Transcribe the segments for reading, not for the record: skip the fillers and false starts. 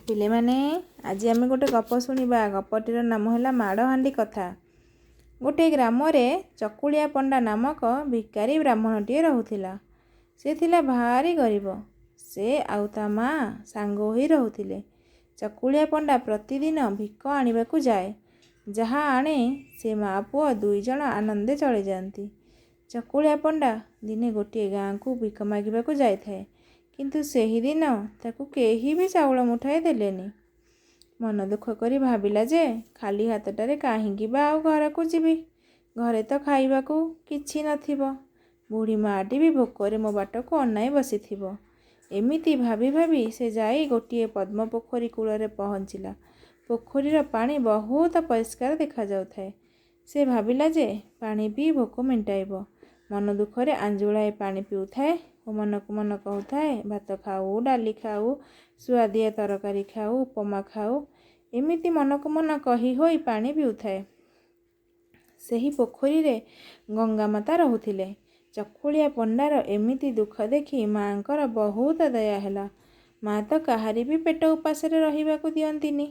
ପିଲେମାନେ, ଆଜି ଆମେ ଗୋଟେ ଗପ ଶୁଣିବା। ଗପଟିର ନାମ ହେଲା ମାଡ଼ହାଣ୍ଡି କଥା। ଗୋଟିଏ ଗ୍ରାମରେ ଚକୁଳିଆ ପଣ୍ଡା ନାମକ ଭିକାରୀ ବ୍ରାହ୍ମଣଟିଏ ରହୁଥିଲା। ସେ ଥିଲା ଭାରି ଗରିବ। ସେ ଆଉ ତା ମା' ସାଙ୍ଗ ହୋଇ ରହୁଥିଲେ। ଚକୁଳିଆ ପଣ୍ଡା ପ୍ରତିଦିନ ଭିକ ଆଣିବାକୁ ଯାଏ। ଯାହା ଆଣେ ସେ ମା' ପୁଅ ଦୁଇଜଣ ଆନନ୍ଦେ ଚଳିଯାଆନ୍ତି। ଚକୁଳିଆ ପଣ୍ଡା ଦିନେ ଗୋଟିଏ ଗାଁକୁ ଭିକ ମାଗିବାକୁ ଯାଇଥାଏ, କିନ୍ତୁ ସେହିଦିନ ତାକୁ କେହି ବି ଚାଉଳ ମୁଠାଏ ଦେଲେନି। ମନ ଦୁଃଖ କରି ଭାବିଲା ଯେ ଖାଲି ହାତଟାରେ କାହିଁକି ବା ଆଉ ଘରକୁ ଯିବି? ଘରେ ତ ଖାଇବାକୁ କିଛି ନଥିବ। ବୁଢ଼ୀ ମାଆଟି ବି ଭୋକରେ ମୋ ବାଟକୁ ଅନାଇ ବସିଥିବ। ଏମିତି ଭାବି ଭାବି ସେ ଯାଇ ଗୋଟିଏ ପଦ୍ମ ପୋଖରୀ କୂଳରେ ପହଞ୍ଚିଲା। ପୋଖରୀର ପାଣି ବହୁତ ପରିଷ୍କାର ଦେଖାଯାଉଥାଏ। ସେ ଭାବିଲା ଯେ ପାଣି ପିଇ ଭୋକ ମେଣ୍ଟାଇବ। ମନ ଦୁଃଖରେ ଆଞ୍ଜୁଳାଏ ପାଣି ପିଉଥାଏ ଓ ମନକୁ ମନ କହୁଥାଏ, ଭାତ ଖାଉ, ଡାଲି ଖାଉ, ସୁଆଦିଆ ତରକାରୀ ଖାଉ, ଉପମା ଖାଉ। ଏମିତି ମନକୁ ମନ କହି ହୋଇ ପାଣି ପିଉଥାଏ। ସେହି ପୋଖରୀରେ ଗଙ୍ଗାମାତା ରହୁଥିଲେ। ଚକୁଳିଆ ପଣ୍ଡାର ଏମିତି ଦୁଃଖ ଦେଖି ମାଆଙ୍କର ବହୁତ ଦୟା ହେଲା। ମା' ତ କାହାରି ବି ପେଟ ଉପାସରେ ରହିବାକୁ ଦିଅନ୍ତିନି।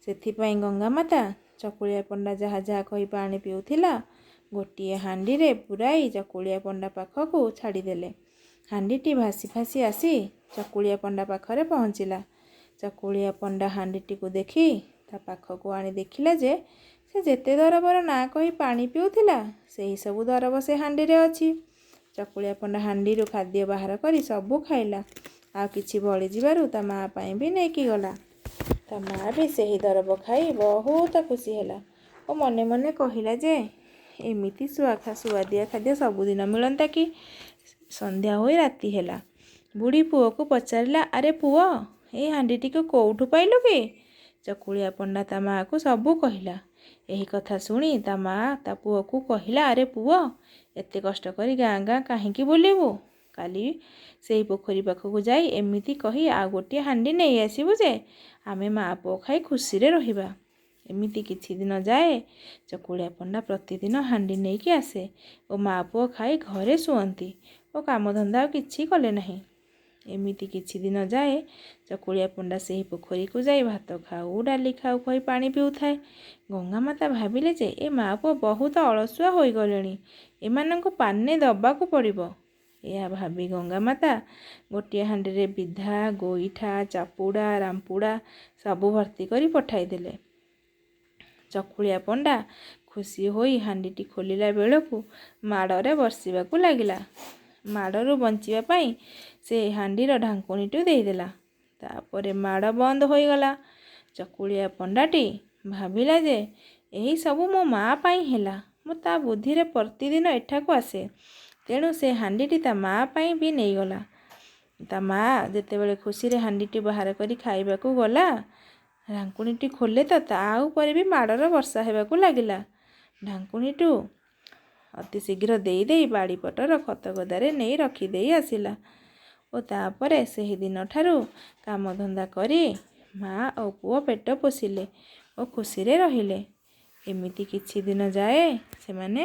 ସେଥିପାଇଁ ଗଙ୍ଗାମାତା ଚକୁଳିଆ ପଣ୍ଡା ଯାହା ଯାହା କହି ପାଣି ପିଉଥିଲା, ଗୋଟିଏ ହାଣ୍ଡିରେ ପୂରାଇ ଚକୁଳିଆ ପଣ୍ଡା ପାଖକୁ ଛାଡ଼ିଦେଲେ। ହାଣ୍ଡିଟି ଭାସି ଭାସି ଆସି ଚକୁଳିଆ ପଣ୍ଡା ପାଖରେ ପହଞ୍ଚିଲା। ଚକୁଳିଆ ପଣ୍ଡା ହାଣ୍ଡିଟିକୁ ଦେଖି ତା ପାଖକୁ ଆଣି ଦେଖିଲା ଯେ ସେ ଯେତେ ଦରବର ନାଁ କହି ପାଣି ପିଉଥିଲା, ସେହି ସବୁ ଦରବ ସେ ହାଣ୍ଡିରେ ଅଛି। ଚକୁଳିଆ ପଣ୍ଡା ହାଣ୍ଡିରୁ ଖାଦ୍ୟ ବାହାର କରି ସବୁ ଖାଇଲା। ଆଉ କିଛି ବଳିଯିବାରୁ ତା ମା' ପାଇଁ ବି ନେଇକି ଗଲା। ତା ମା' ବି ସେହି ଦରବ ଖାଇ ବହୁତ ଖୁସି ହେଲା ଓ ମନେ ମନେ କହିଲା ଯେ ଏମିତି ସୁଆଦିଆ ଖାଦ୍ୟ ସବୁଦିନ ମିଳନ୍ତା କି! ସନ୍ଧ୍ୟା ହୋଇ ରାତି ହେଲା। ବୁଢ଼ୀ ପୁଅକୁ ପଚାରିଲା, ଆରେ ପୁଅ, ଏଇ ହାଣ୍ଡିଟିକୁ କୋଉଠୁ ପାଇଲୁ କି? ଚକୁଳିଆ ପଣ୍ଡା ତା ମାଆକୁ ସବୁ କହିଲା। ଏହି କଥା ଶୁଣି ତା ମାଆ ତା ପୁଅକୁ କହିଲା, ଆରେ ପୁଅ, ଏତେ କଷ୍ଟ କରି ଗାଁ ଗାଁ କାହିଁକି ବୁଲିବୁ? କାଲି ସେଇ ପୋଖରୀ ପାଖକୁ ଯାଇ ଏମିତି କହି ଆଉ ଗୋଟିଏ ହାଣ୍ଡି ନେଇ ଆସିବୁ ଯେ ଆମେ ମାଆ ପୁଅ ଖାଇ ଖୁସିରେ ରହିବା। ଏମିତି କିଛି ଦିନ ଯାଏ। ଚକୁଳିଆ ପଣ୍ଡା ପ୍ରତିଦିନ ହାଣ୍ଡି ନେଇକି ଆସେ ଓ ମାଆ ପୁଅ ଖାଇ ଘରେ ଶୁଅନ୍ତି ଓ କାମଧନ୍ଦା ଆଉ କିଛି କଲେ ନାହିଁ। ଏମିତି କିଛି ଦିନ ଯାଏ। ଚକୁଳିଆ ପଣ୍ଡା ସେହି ପୋଖରୀକୁ ଯାଇ ଭାତ ଖାଉ, ଡାଲି ଖାଉ କହି ପାଣି ପିଉଥାଏ। ଗଙ୍ଗାମାତା ଭାବିଲେ ଯେ ଏ ମାଆ ପୁଅ ବହୁତ ଅଳସୁଆ ହୋଇଗଲେଣି, ଏମାନଙ୍କୁ ପାନେ ଦେବାକୁ ପଡ଼ିବ। ଏହା ଭାବି ଗଙ୍ଗାମାତା ଗୋଟିଏ ହାଣ୍ଡିରେ ବିଧା, ଗୋଇଠା, ଚାପୁଡ଼ା, ରାମ୍ପୁଡ଼ା ସବୁ ଭର୍ତ୍ତି କରି ପଠାଇଦେଲେ। ଚକୁଳିଆ ପଣ୍ଡା ଖୁସି ହୋଇ ହାଣ୍ଡିଟି ଖୋଲିଲା ବେଳକୁ ମାଡ଼ରେ ବର୍ଷିବାକୁ ଲାଗିଲା। ମାଡ଼ରୁ ବଞ୍ଚିବା ପାଇଁ ସେ ହାଣ୍ଡିର ଢାଙ୍କୁଣୀଟି ଦେଇଦେଲା। ତାପରେ ମାଡ଼ ବନ୍ଦ ହୋଇଗଲା। ଚକୁଳିଆ ପଣ୍ଡାଟି ଭାବିଲା ଯେ ଏହି ସବୁ ମୋ ମା' ପାଇଁ ହେଲା। ମୁଁ ତା ବୁଦ୍ଧିରେ ପ୍ରତିଦିନ ଏଠାକୁ ଆସେ। ତେଣୁ ସେ ହାଣ୍ଡିଟି ତା ମା' ପାଇଁ ବି ନେଇଗଲା। ତା ମା' ଯେତେବେଳେ ଖୁସିରେ ହାଣ୍ଡିଟି ବାହାର କରି ଖାଇବାକୁ ଗଲା, ଢାଙ୍କୁଣୀଟି ଖୋଲେ ତ ତା ଉପରେ ବି ମାଡ଼ର ବର୍ଷା ହେବାକୁ ଲାଗିଲା। ଢାଙ୍କୁଣୀଟୁ ଅତି ଶୀଘ୍ର ଦେଇଦେଇ ବାଡ଼ିପଟର ଖତଗଦାରେ ନେଇ ରଖିଦେଇ ଆସିଲା ଓ ତାପରେ ସେହିଦିନଠାରୁ କାମଧନ୍ଦା କରି ମା ଓ ପୁଅ ପେଟ ପୋଷିଲେ ଓ ଖୁସିରେ ରହିଲେ। ଏମିତି କିଛି ଦିନ ଯାଏ ସେମାନେ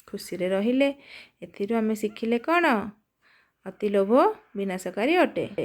ଖୁସିରେ ରହିଲେ। ଏଥିରୁ ଆମେ ଶିଖିଲେ କ'ଣ? ଅତି ଲୋଭ ବିନାଶକାରୀ ଅଟେ।